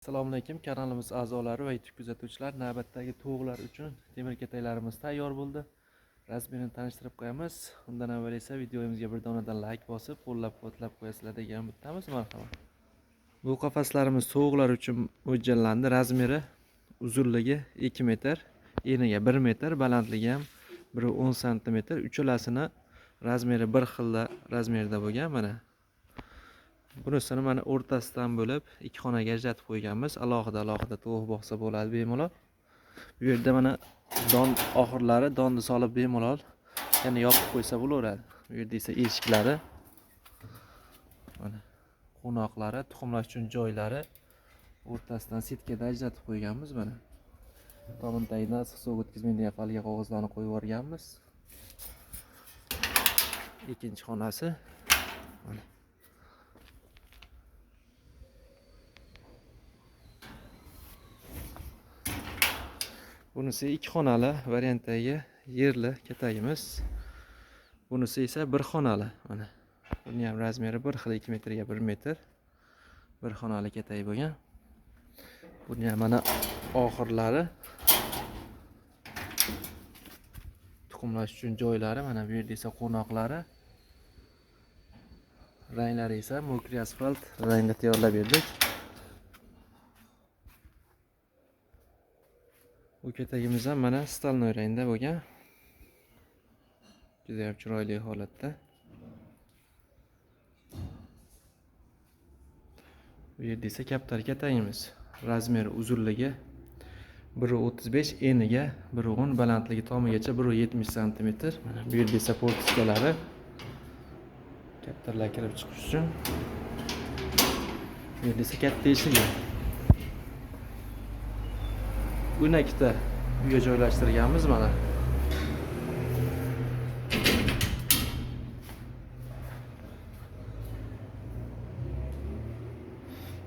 Assalomu alaykum kanalimiz a'zolari va YouTube kuzatuvchilar. Navbatdagi tovuqlar uchun temir kataklarimiz tayyor bo'ldi. Rasmini tanishtirib qo'yamiz. Undan avval esa videomizga bir donadan like bosib, qo'llab-quvvatlab qo'yasizlar degan umiddamiz. Marhamat. Bu qafaslarimiz tovuqlar uchun mo'ljallandi. Razmeri uzunligi 2 metr, eniga 1 metr, balandligi ham 1.10 santimetr. Uchalasini razmeri bir xilda razmerda bo'lgan mana. Bunisini mana o'rtasidan bo'lib ikki xonaga ajratib qo'yganmiz. Alohida alohida tovuq boqsa bo'ladi bemalol. Bu yerda mana don oxirlari, donni solib bemalol yana yopib qo'ysa bo'laveradi. Bu yerda esa eshiklari, mana qo'noqlari, tuxumlash uchun joylari o'rtasidan setkada ajratib qo'yganmiz mana. Tomon tagidan issiq sovuq o'tkazmaydigan folga qog'ozlarni qo'yib yuborganmiz. Ikkinchi xonasi mana. Bunisi ikki xonali variantdagi yerli katagimiz. Bunisi esa bir xonali. Mana buni ham razmeri bir xil, 2 metrga 1 metr. Bir xonali katak bo'lgan. Buni ham mana oxirlari, tuxumlash uchun joylari, mana bu yerda esa qo'noqlari. Ranglari esa mokri asfalt rangda tayyorlab berdik. Bu katagimiz ham mana stalnoy rangda bo'lgan. Juda ham chiroyli holatda. Bu yerda esa kaptar katagimiz. Razmeri uzunligi 1.35, eniga 1.10, balandligi tomigacha 1.70 santimetr. Mana bu yerda esa portiskalari, kaptarlar kirib chiqish uchun. Bu yerda esa katta eshigi. 12 ta uyga joylashtirganmiz mana.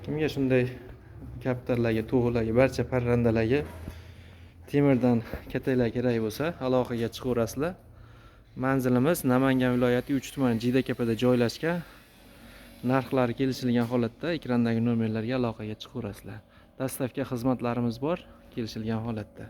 Kimga shunday kaptarlarga, tovuqlarga, barcha parrandalarga temirdan kataklar kerak bo'lsa, aloqaga chiqaverasizlar. Manzilimiz Namangan viloyati 3 tuman Jiydakepada joylashgan. Narxlari kelishilgan holatda ekrandagi nomerlarga aloqaga chiqaverasizlar. Dastavka xizmatlarimiz bor, kelishilgan holatda.